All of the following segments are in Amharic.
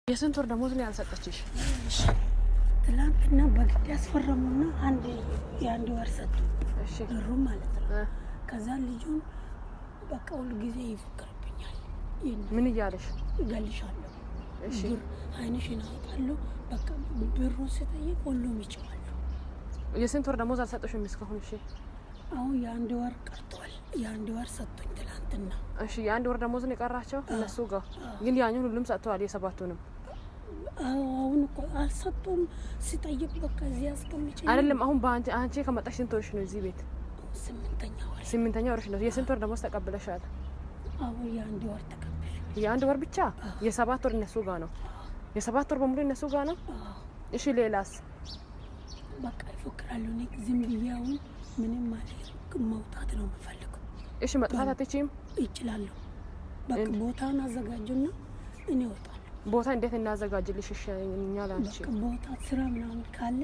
የስንት ወር ደሞዝ ነው ያልሰጠችሽ? ትላንትና በግድ ያስፈረሙና አንድ የአንድ ወር ሰጡ፣ ብሩ ማለት ነው። ከዛ ልጁን በቃ ሁሉ ጊዜ ይፎክርብኛል። ምን እያለሽ? እገልሻለሁ፣ ብር አይንሽን አወጣለሁ። በቃ ብሩን ስጠይቅ ሁሉም ይጮኻሉ። የስንት ወር ደሞዝ አልሰጠሽም እስካሁን? እሺ፣ አሁን የአንድ ወር ቀርቷል። የአንድ ወር ሰጡኝ ትላንትና። እሺ፣ የአንድ ወር ደሞዝ ነው የቀራቸው እነሱ ጋር ግን ያኙን ሁሉም ሰጥተዋል፣ የሰባቱንም። አሁን እኮ አልሰጡም። ስጠይቅ በቃ እዚህ አስቀምጪ። አይደለም፣ አሁን በአንቺ አንቺ ከመጣሽ ስንት ወርሽ ነው እዚህ ቤት? ስምንተኛ ወር። ስምንተኛ ወርሽ ነው። የስንት ወር ደሞዝ ተቀብለሻል? አሁን የአንድ ወር ተቀብለሻል። የአንድ ወር ብቻ? የሰባት ወር እነሱ ጋር ነው። የሰባት ወር በሙሉ እነሱ ጋር ነው። እሺ፣ ሌላስ? በቃ ይፎክራሉ። እኔ ዝም ብዬ አሁን ምንም ማለት መውጣት ነው የምፈልገው። እሺ፣ መጥፋት አትችይም? ይችላለሁ። በቃ ቦታውን አዘጋጁና እኔ እወጣለሁ። ቦታ እንዴት እናዘጋጅልሽ? እሺ፣ እኛ ላንቺ ቦታ ስራ ምናምን ካለ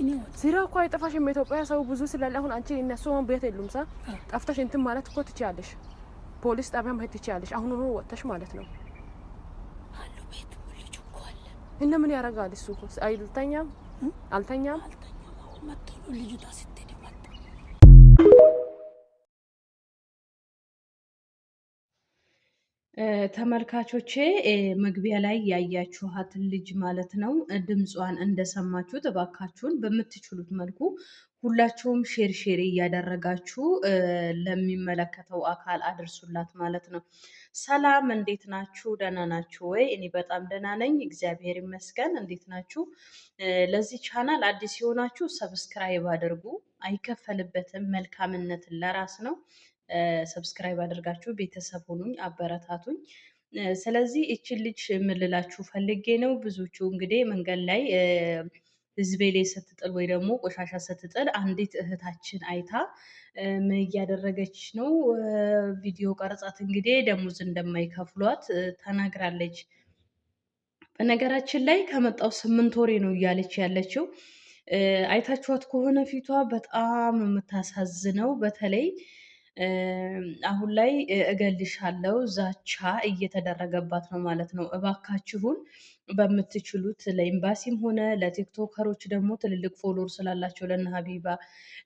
እኔ እወጣለሁ። ስራ እኮ አይጠፋሽም። የኢትዮጵያ ሰው ብዙ ስላለ አሁን አንቺ እነሱ አሁን ቤት የሉም ሳ ጠፍተሽ እንትን ማለት እኮ ትችያለሽ። ፖሊስ ጣቢያ መሄድ ትችያለሽ። አሁን ሆኖ ወጥተሽ ማለት ነው። አሉ ቤት ልጁ እኮ አለ። እና ምን ያደርጋል እሱ እኮ አልተኛም አልተኛም አልተኛም። አሁን መጥቶ ነው ልጅቷ ስትሄድ መጣ። ተመልካቾቼ፣ መግቢያ ላይ ያያችኋት ልጅ ማለት ነው። ድምጿን እንደሰማችሁት እባካችሁን በምትችሉት መልኩ ሁላችሁም share share እያደረጋችሁ ለሚመለከተው አካል አድርሱላት ማለት ነው። ሰላም፣ እንዴት ናችሁ? ደህና ናችሁ ወይ? እኔ በጣም ደህና ነኝ፣ እግዚአብሔር ይመስገን። እንዴት ናችሁ? ለዚህ ቻናል አዲስ የሆናችሁ subscribe አድርጉ፣ አይከፈልበትም። መልካምነትን ለራስ ነው። Subscribe አድርጋችሁ ቤተሰብ ሁኑኝ፣ አበረታቱኝ። ስለዚህ እችን ልጅ የምልላችሁ ፈልጌ ነው። ብዙዎቹ እንግዲህ መንገድ ላይ ህዝቤ ላይ ስትጥል ወይ ደግሞ ቆሻሻ ስትጥል አንዲት እህታችን አይታ ምን እያደረገች ነው? ቪዲዮ ቀርጻት እንግዲህ ደሞዝ እንደማይከፍሏት ተናግራለች። በነገራችን ላይ ከመጣው 8 ወሬ ነው እያለች ያለችው። አይታችኋት ከሆነ ፊቷ በጣም ነው የምታሳዝነው። በተለይ አሁን ላይ እገልሻለሁ ዛቻ እየተደረገባት ነው ማለት ነው። እባካችሁን በምትችሉት ለኤምባሲም ሆነ ለቲክቶከሮች ደግሞ ትልልቅ follower ስላላቸው ለነ ሀቢባ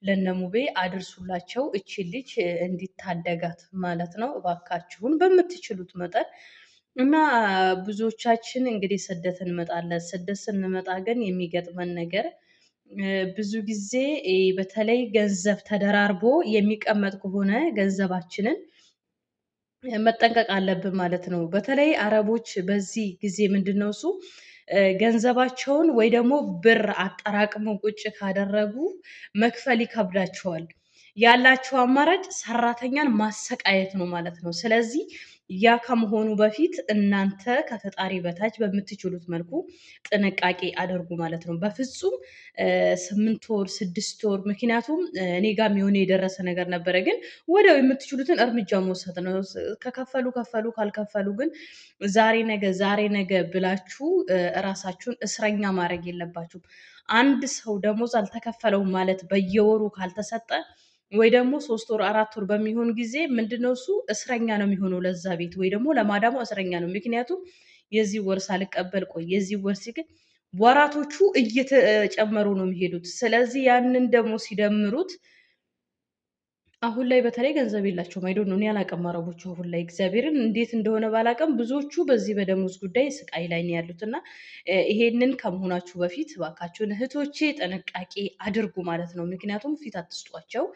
ለነ ሙቤ አድርሱላቸው፣ እቺ ልጅ እንዲታደጋት ማለት ነው። እባካችሁን በምትችሉት መጠን። እና ብዙዎቻችን እንግዲህ ስደት እንመጣለን። ስደት ስንመጣ ግን የሚገጥመን ነገር ብዙ ጊዜ በተለይ ገንዘብ ተደራርቦ የሚቀመጥ ከሆነ ገንዘባችንን መጠንቀቅ አለብን ማለት ነው። በተለይ አረቦች በዚህ ጊዜ ምንድን ነው እሱ ገንዘባቸውን ወይ ደግሞ ብር አጠራቅመው ቁጭ ካደረጉ መክፈል ይከብዳቸዋል። ያላቸው አማራጭ ሰራተኛን ማሰቃየት ነው ማለት ነው። ስለዚህ ያ ከመሆኑ በፊት እናንተ ከፈጣሪ በታች በምትችሉት መልኩ ጥንቃቄ አድርጉ ማለት ነው። በፍጹም 8 ወር 6 ወር፣ ምክንያቱም እኔ ጋም የሆነ የደረሰ ነገር ነበረ። ግን ወዲያው የምትችሉትን እርምጃ መውሰድ ነው። ከከፈሉ ከፈሉ፣ ካልከፈሉ ግን ዛሬ ነገ ዛሬ ነገ ብላችሁ እራሳችሁን እስረኛ ማድረግ የለባችሁም። አንድ ሰው ደሞዝ አልተከፈለውም ማለት በየወሩ ካልተሰጠ ወይ ደግሞ 3 ወር 4 ወር በሚሆን ጊዜ ምንድነው እሱ እስረኛ ነው የሚሆነው ለዛ ቤት ወይ ደግሞ ለማዳሙ እስረኛ ነው። ምክንያቱም የዚህ ወር ሳልቀበል ቆይ የዚህ ወር ሲግን ወራቶቹ እየተጨመሩ ነው የሚሄዱት። ስለዚህ ያንን ደግሞ ሲደምሩት አሁን ላይ በተለይ ገንዘብ የላቸውም። I don't know፣ እኔ አላውቅም። አረቦቹ አሁን ላይ እግዚአብሔርን እንዴት እንደሆነ ባላውቅም ብዙዎቹ በዚህ በደሞዝ ጉዳይ ስቃይ ላይ ነው ያሉት። እና ይሄንን ከመሆናችሁ በፊት እባካችሁን እህቶቼ ጥንቃቄ አድርጉ ማለት ነው። ምክንያቱም ፊት አትስጧቸው።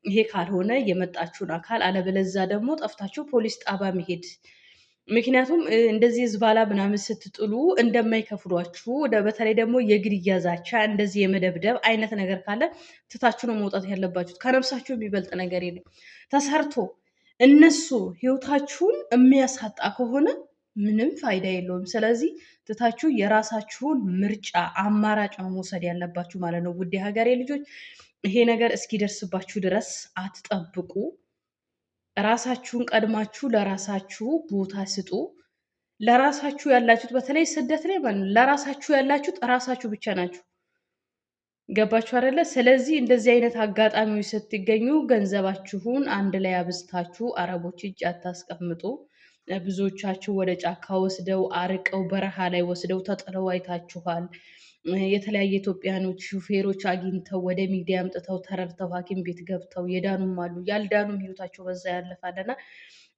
ይሄ ካልሆነ የመጣችሁን አካል፣ አለበለዚያ ደግሞ ጠፍታችሁ ፖሊስ ጣቢያ መሄድ። ምክንያቱም እንደዚህ ዝባላ ምናምን ስትጥሉ እንደማይከፍሏችሁ፣ በተለይ ደግሞ የግድያ ዛቻ እንደዚህ የመደብደብ አይነት ነገር ካለ ትታችሁ ነው መውጣት ያለባችሁት። ከነፍሳችሁ የሚበልጥ ነገር የለም። ተሰርቶ እነሱ ህይወታችሁን የሚያሳጣ ከሆነ ምንም ፋይዳ የለውም። ስለዚህ ትታችሁ የራሳችሁን ምርጫ አማራጭ ነው መውሰድ ያለባችሁ ማለት ነው። ውድ የሀገሬ ልጆች፣ ይሄ ነገር እስኪደርስባችሁ ድረስ አትጠብቁ። ራሳችሁን ቀድማችሁ ለራሳችሁ ቦታ ስጡ። ለራሳችሁ ያላችሁት በተለይ ስደት ላይ ማለት ነው፣ ለራሳችሁ ያላችሁት ራሳችሁ ብቻ ናችሁ። ገባችሁ አይደለ? ስለዚህ እንደዚህ አይነት አጋጣሚዎች ስትገኙ ገንዘባችሁን አንድ ላይ አብዝታችሁ አረቦች እጅ አታስቀምጡ። ብዙዎቻችሁ ወደ ጫካ ወስደው አርቀው በረሃ ላይ ወስደው ተጥለው አይታችኋል። የተለያየ ኢትዮጵያኖች ሹፌሮች አግኝተው ወደ ሚዲያ አምጥተው ተረድተው ሐኪም ቤት ገብተው የዳኑም አሉ፣ ያልዳኑም ህይወታቸው በዛ ያለፋልና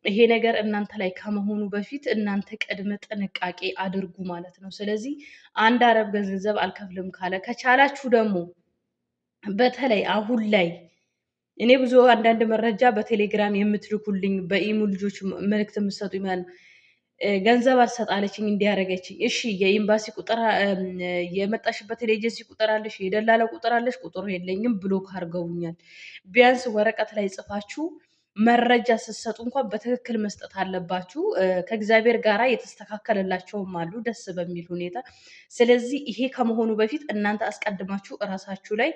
ይሄ ነገር እናንተ ላይ ከመሆኑ በፊት እናንተ ቅድመ ጥንቃቄ አድርጉ ማለት ነው። ስለዚህ አንድ አረብ ገንዘብ አልከፍልም ካለ፣ ከቻላችሁ ደግሞ በተለይ አሁን ላይ እኔ ብዙ አንዳንድ መረጃ በቴሌግራም የምትልኩልኝ፣ በኢሙ ልጆች መልእክት የምትሰጡኝ ማለት ነው። ገንዘብ አልሰጣለችኝ እንዲያደረገችኝ። እሺ፣ የኤምባሲ ቁጥር፣ የመጣሽበትን ኤጀንሲ ቁጥር አለሽ፣ የደላላ ቁጥር አለሽ? ቁጥሩ የለኝም፣ ብሎክ አድርገውኛል። ቢያንስ ወረቀት ላይ ጽፋችሁ መረጃ ስትሰጡ እንኳን በትክክል መስጠት አለባችሁ። ከእግዚአብሔር ጋራ የተስተካከለላቸውም አሉ ደስ በሚል ሁኔታ። ስለዚህ ይሄ ከመሆኑ በፊት እናንተ አስቀድማችሁ እራሳችሁ ላይ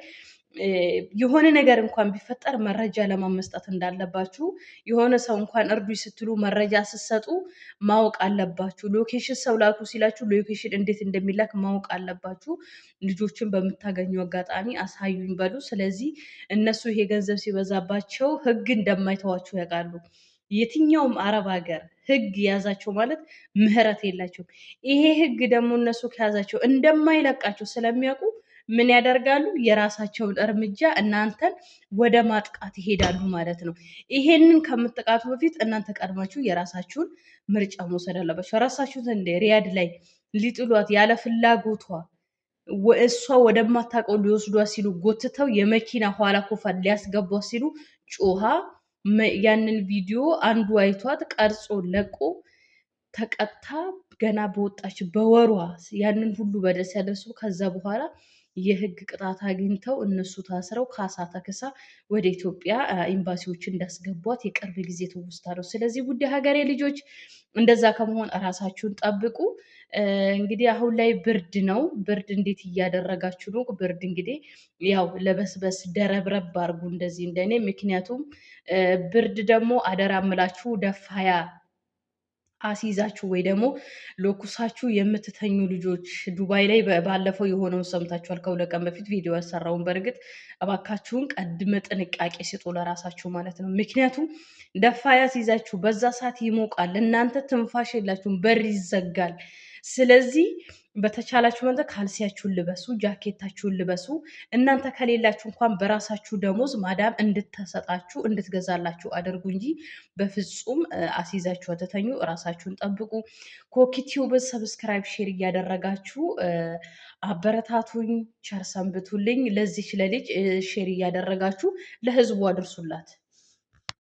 የሆነ ነገር እንኳን ቢፈጠር መረጃ ለማን መስጠት እንዳለባችሁ፣ የሆነ ሰው እንኳን እርዱኝ ስትሉ መረጃ ስትሰጡ ማወቅ አለባችሁ። Location ሰው ላኩ ሲላችሁ location እንዴት እንደሚላክ ማወቅ አለባችሁ። ልጆችን በምታገኙ አጋጣሚ አሳዩኝ በሉ። ስለዚህ እነሱ ይሄ ገንዘብ ሲበዛባቸው ሕግ እንደማይተዋችሁ ያውቃሉ። የትኛውም አረብ ሀገር ሕግ የያዛቸው ማለት ምህረት የላቸውም። ይሄ ሕግ ደግሞ እነሱ ከያዛቸው እንደማይለቃቸው ስለሚያውቁ ምን ያደርጋሉ? የራሳቸውን እርምጃ እናንተን ወደ ማጥቃት ይሄዳሉ ማለት ነው። ይሄንን ከምጥቃቱ በፊት እናንተ ቀድማችሁ የራሳችሁን ምርጫ መውሰድ አለባችሁ። ራሳችሁን እንደ ሪያድ ላይ ሊጥሏት ያለ ፍላጎቷ እሷ ወደማታውቀው ሊወስዷት ሲሉ ጎትተው የመኪና ኋላ ኮፈን ሊያስገቧት ሲሉ ጮሃ ያንን ቪዲዮ አንዱ አይቷት ቀርጾ ለቆ ተቀጥታ ገና በወጣች በወሯ ያንን ሁሉ በደል ሲያደርሱ ከዛ በኋላ የህግ ቅጣት አግኝተው እነሱ ታስረው ካሳ ተክሳ ወደ ኢትዮጵያ ኤምባሲዎች እንዳስገቧት የቅርብ ጊዜ ትውስታ ነው። ስለዚህ ውድ ሀገሬ ልጆች፣ እንደዛ ከመሆን እራሳችሁን ጠብቁ። እንግዲህ አሁን ላይ ብርድ ነው። ብርድ እንዴት እያደረጋችሁ ነው? ብርድ እንግዲህ ያው ለበስበስ ደረብረብ አድርጉ እንደዚህ እንደኔ። ምክንያቱም ብርድ ደግሞ አደራ ምላችሁ ደፋያ አስይዛችሁ ወይ ደግሞ ለኩሳችሁ የምትተኙ ልጆች፣ ዱባይ ላይ ባለፈው የሆነውን ሰምታችኋል። ከ2 ቀን በፊት ቪዲዮ ያሰራውን። በእርግጥ እባካችሁን ቀድመ ጥንቃቄ ስጡ ለራሳችሁ ማለት ነው። ምክንያቱም ደፋያ ሲይዛችሁ በዛ ሰዓት ይሞቃል፣ እናንተ ትንፋሽ የላችሁም፣ በር ይዘጋል። ስለዚህ በተቻላችሁ መጠን ካልሲያችሁን ልበሱ፣ ጃኬታችሁን ልበሱ። እናንተ ከሌላችሁ እንኳን በራሳችሁ ደሞዝ ማዳም እንድትሰጣችሁ እንድትገዛላችሁ አድርጉ እንጂ በፍጹም አስይዛችሁ አትተኙ። እራሳችሁን ጠብቁ። ኮኪቲዩብን subscribe፣ share እያደረጋችሁ አበረታቱኝ። ቸር ሰንብቱልኝ። ለዚች ለልጅ share እያደረጋችሁ ለህዝቡ አድርሱላት።